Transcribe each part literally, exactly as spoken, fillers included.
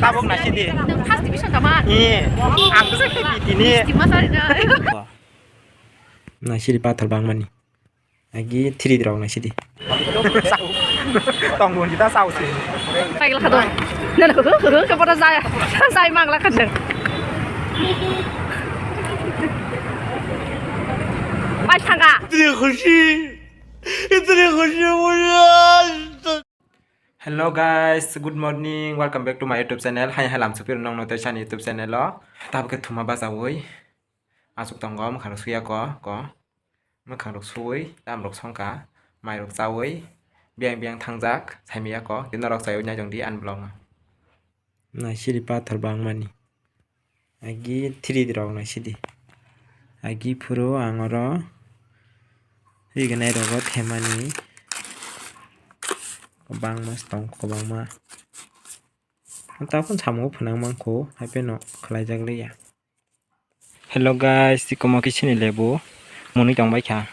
Tabuk naisidi. First division tama. Ni, ang bwsa khe bitini. Misti ma sari na. Naisidi pathor bangmani. Agi three rok naisidi. Tong bun kita sau si. Paigla khadon. Nana ko ko ko ko pada saya. Saya mangla khadon. Pai thanga. Itni khushi. Itni khushi mujhe. Hello guys, good morning, welcome back to my YouTube channel. Hai hai lam supir nong no tei sani YouTube channel o. Tabuk khe thuma bachawi. Asuk tongo mwkhang rok suya ko ko. Mwkhang rok sui, tam rok songka, mai rok chawi, biyang biyang thangjak, saimaya ko. Kino rok chawi nai jong di an vlog no. Naisidi pathor bangmani. Agi three rok naisidi. Agi phuru ang oro rignai rogo themani. Kwbangma tong kwbangma. Tabuk samung phwnang mangkho, haipeno khlaijak liya. Hello guys, tikomo kisini lebu. Muni tong bai kha.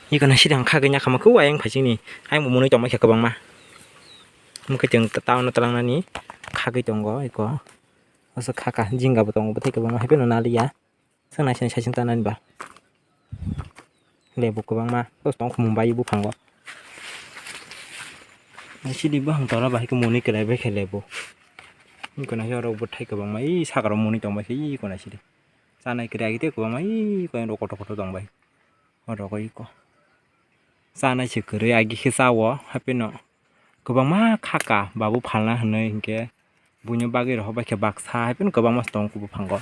Iko naisidi ang khagwi nya khama khe wayang phaisingni. Ang bo muni tong bai kha kwbangma. Mukhe chwng ta-, town o twlangnani khagwi tongo iko. Asa kha kha jinga bo tongo bwthai kwbangma haipeno naliya. Swngnai swngnai saising tanani ba. Lebu kwbangma. Tos tong khumung bai buphango. Sidi buphang tola bai khe muni kwlai bai khe lebu. Iko naisidi oro bwthai kwbangma. Ih sakaro muni tong bai khe ih iko naisidi. Chanai kwrwi agi tei kwbangma ih koyang rok kotor kotor tong bai. Oro iko. Chanai se kwrwi agi khe chao, haipeno kwbangma khaka babu phalna hinwi hinkhe buino bagwi rohor bai khe baksa, haipeno kwbangma se tongo buphango.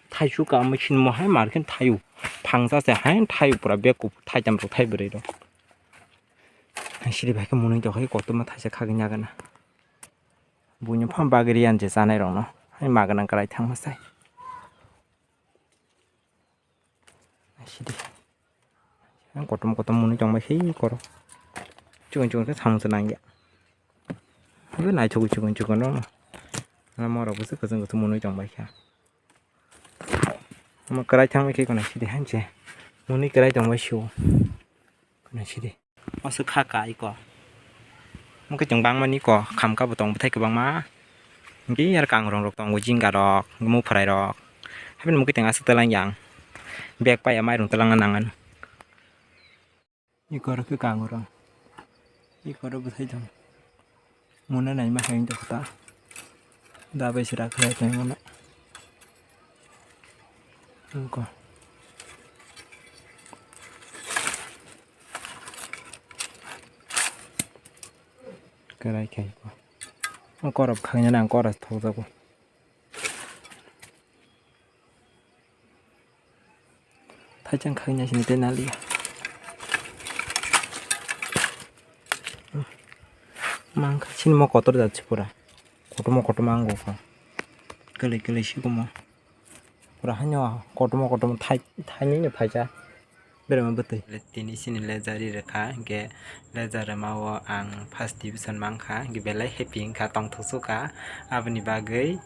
Thaisu ka machine mo hai mar khe thaio, phangsa se hai thaio pura bag kuphur thaitam rok thai bwrwi rok. Siri bai khe mwnwi tongkha kotorma thaisa khagwi nagana. Buino phano bagwi riyan je chanai rokno hai magana kwlai thangma sai. Sidi. Kotom kotom mwnwi tongbai se koro. Chikon chikon khe samung se nangya. Bo naithok chikon chikon no. Ana morok bo se kwchwng kwchwng mwnwi tongbai kha. Omo kwrai thangbai khe kono sidi hanse. Mwnwi kwrai tongbai sio. Kono sidi. Oso kha ka iko. Mungke chwng bangmani iko khamka bo tong bwthai kwbangma. Hingke aro kangrong rok tongo jinga rok, muphrai rok. Haibini mungke chwng aswk twlang yang. Bag paiya mairung twlangna nangan. Iko rok khe kangrong. Iko rok bwthai tong. Muna naima hai wngtokha ta. Da bai se rakhlai tongmano. Iko. Kwrai khai ko. O korok khaina nang kora thokjago. Thaichang khaina sini tei naliya. Mang kha sini mo kotor jat se pura. Kotorma kotorma ang go kha. Kwlwi kwlwi sikomo. Pura haino kotorma kotorma thai thainwi no phaikha. Berama bwtwi. Tini sini leja ri rwkha, hinkhe leja rwmao ang first division mankha, hinkhe belai happy wngkha, tongthok sukha. Aboni bagwi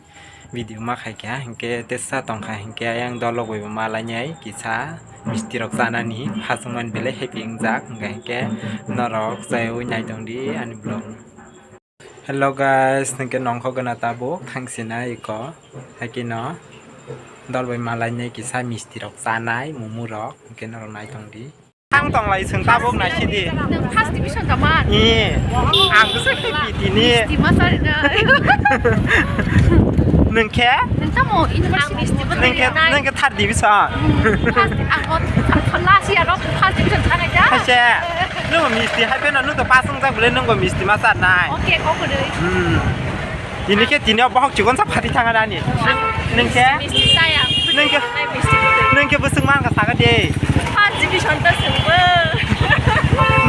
video ma khaikha, hinkhe tesa tongkha, hinkhe ayang dolok bai bo ma lainai kisa misti rok chanani phasukmani belai happy wngjak, hinkhe norok chaiwi naitongdi ani vlog. Hello guys, hinkhe nongkhor gana tabuk thangsinai iko, haikhe no dol bai ma lainai kisa misti rok chanai, momo rok, hinkhe norok naitongdi. Ang tonglai chwng tabuk naisidi. First division tama. Ni, ang bwsa khe bitini. Misti ma sari na. Nwng khe? Nwng tamo university student. Nwng khe, nwng khe third division. First, ang o, ang last year o first division thangkha. Haise, nwng misti hai pheno nwng to pass wngjak bwle nwng bo misti ma charnai. Okay, kok kwrwi. Hmm. Tini khe tini o bohok chikon sa phati thanga nani. Nwng khe? Misti saya. Nwng khe, nwng khe bwswk man kha sakha de. First division to swngbo.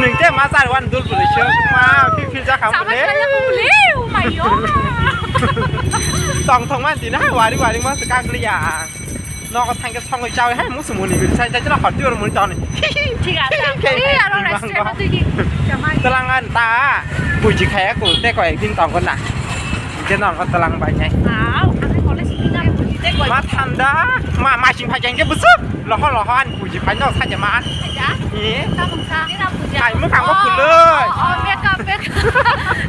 Nwng tei ma char wan dul bwlwi se ma phil phil jakha bwle. Sama khala ko bwle, oh my god. Tong thong man tini hai wari wari ma se kak liya. Nogo thangke songwi chawi hai musu muni guri sai sai jora hot jora muni toni. Thik ase. Ei aro restaurant twi ki. Telangan ta buji khaya ko te ko ekdin tong na. Je nong ko telang bai nai. Au, ane college ni na buji te ko. Ma thanda ma ma sing phai jang ke busu. Loho loho an buji phai no sa je ma. Ja. Ni. Ta mung sa. Ni na buji. Ai mu kang ko kuloi. Oh, oh,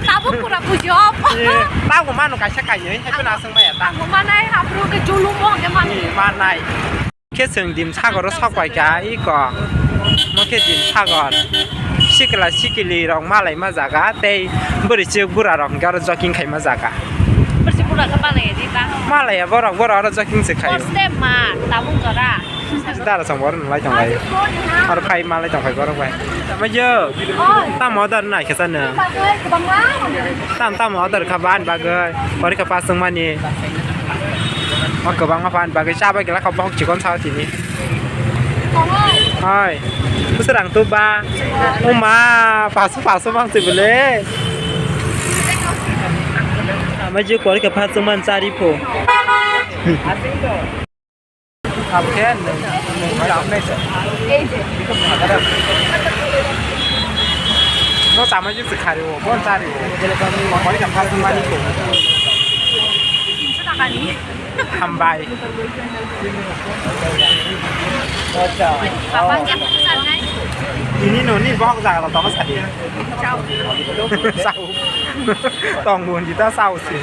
Tabuk pura bujio. Eh, tabuk mano kaisa kainwi, hai phano aswk maya ta. Tabuk manai, aphuru ke julumo hwnke mano. Eh, manai. Khe chwng Dimsagoro sok pai kha, iko. Mo khe Dimsagor. Sikla sikili rok malaima jaga, tei bwrwi chwk bura rok hwnkhe oro jogging khaima jaga. Bwrwi chwk bura khe malaya di ba? Malaya borok, borok oro jogging se khaio. First time ma, tabuk jora. Dara song borok nung lai tong lai. Oro phai malai tong phai borok bai. Tamo yo. Oi. Tamo order nai khe sano. Bagwi kwbangma. Tam tam order kha ban bagwi. Pori kha pasung mani. O kwbangma ban bagwi cha bai gela kha bohok chikon sao tini. Oi. Bwswk rang tu ba. O ma, paso paso mang se bole. Ama je pori kha pasung man chari pho. Abo khe nwng, nwng bai rok nai se. No chamai jwk se khari o, bon chari o. Kori ka phal mani ko. Hambai. Acha. Ini no ni bok jaga lo tong sadi. Chao. Chao. Tong bun jita chao si.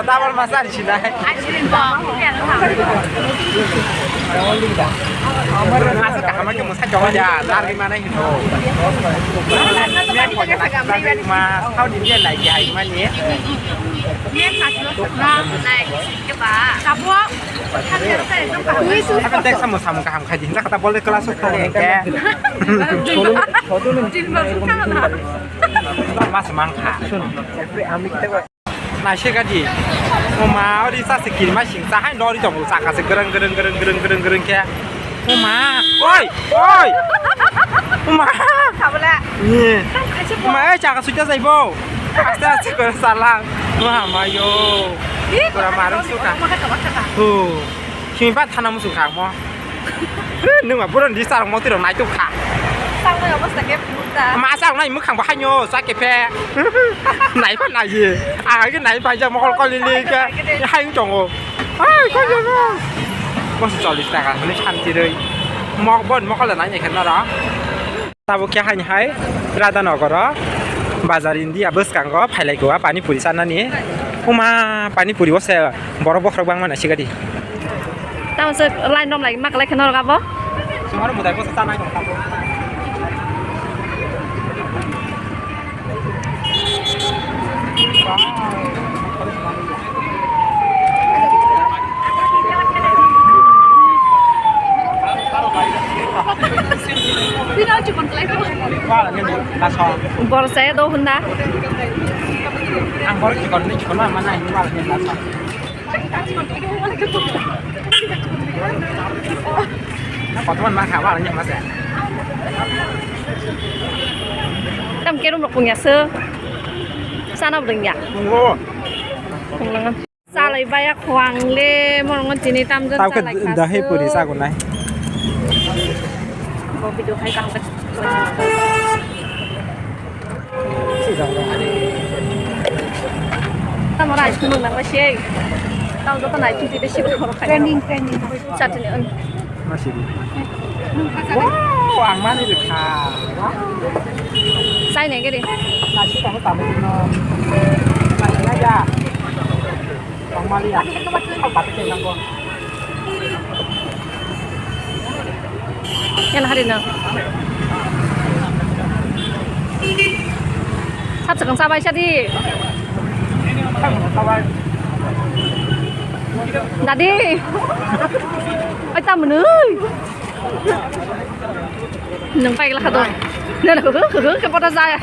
Double massage sinai. Asa kaham khe mwsa chong ya, narwgwi manai hino. Mia koi na ma, South India lai ya, hai mani. Apa tek samo samo kaham khai di, hinta kata bole kelas kok hingke. Mas mangkha. Naisik gadi. Oma, ori sa se kirima sing sa hai lori tongo, saka se gereng gereng gereng gereng gereng gereng khe. Oma, oi, oi. Oma. Kabla. Ye. Oma, ei saka suita jaibo. Aste aste kore salang. Oma, mayo. Ih, pura marung suka. Oma kata, oma kata. Tuh. Simi ba thana musu kha mo. Nungma boron di sarong moti rok naituk kha. Saknai obostha khe phunukta. Ma saknai mwkhang bo haino sa kephe. Nai pha nai ye. Ang age nai pha ja mokol koli li khe. Hai wng tongo. Hai koi jono. Bos chollish taka hwnwi santi rwi. Mok bon mokol nai khe nara. Tabuk khe haini hai Radhanogoro bazar India bwskango phailai kua pani puri chanani. Oma pani puri o se borok bokhorok bangma naisik gadi. Tamo se line rom lai ma kwlai khe norok abo. Sumaro budai bosa chanai tong tabuk. Borok chaya do hwnna. Ang borok chikon ni chikon ma nai ni wal ni lasa. Kotoman ma kha wal ni ma se. Tam kerum rok pungya se. Sana bring ya. Nungo. Punglangan. Salai baya khwang le, morong tini tamjak. Tau khe salai kha dahai se. Puri sago nai. Bo video khai kaham khe. Tamo rice nung nang se. Tau joto nai tini de sibuk khoro khai. Training, training. Chatni on. Masih. Wow, ang mani rwkha. Sai nai gede. Nasi kamu tamu no. Nasi aja. Ang mani ya. Kau kata ke nangko. Yan hari no. Sab sakang sabai sadi. Dadi. Oi, tamunui. Nung pai glak do. Nana hu hu hu ke pota jai.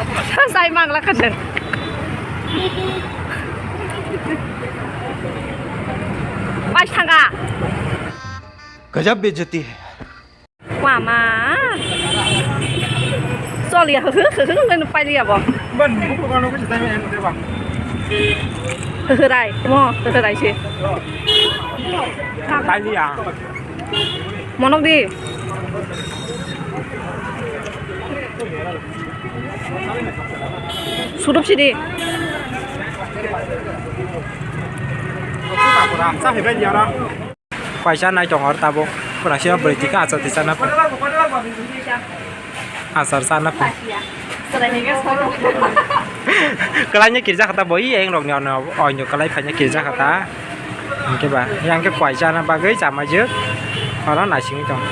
Jai mang glak kan. Pai thanga. Gajab bejati hai. Mama. Choliya, hwhwng, hwhwng, hwhwng, pailiya bo. Ban, buku kano ko jai mai ba. Hwhwrai, mo, hwhwrai se. Pailiya. Monok di. Surup sidi. Paisa nai tongo tabuk. Pura sima bwrwi tika achar tichana. Achar chana pho. Kwlaina kirja kha ta bo, i eng rok ni ono, oino kwlai phaina kirja kha ta. Hwnkhe ba, yang khe kwai chana bagwi chamaijwk. Oro naisingwi tong.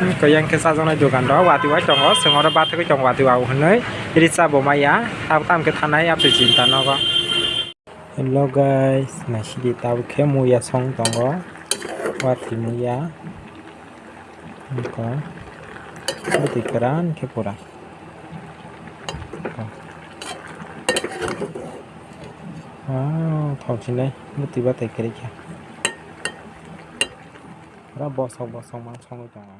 Hwnkhe yang khe chajaknai dogan rok watwi wai tongo, chwng oro bathagwi tongo watwi wao hwnwi. Risa bo maya, tabuk tamo khe thanai amtwi chinta nogo. Hello guys, naisidi tabuk khe muya song tongo. Watwi muya. Eko. Bwtwi kwran khe pura. Wow, thok sinai bwtwi bathai kwrwi kha. Pura bosok bosok ma songwi tongo.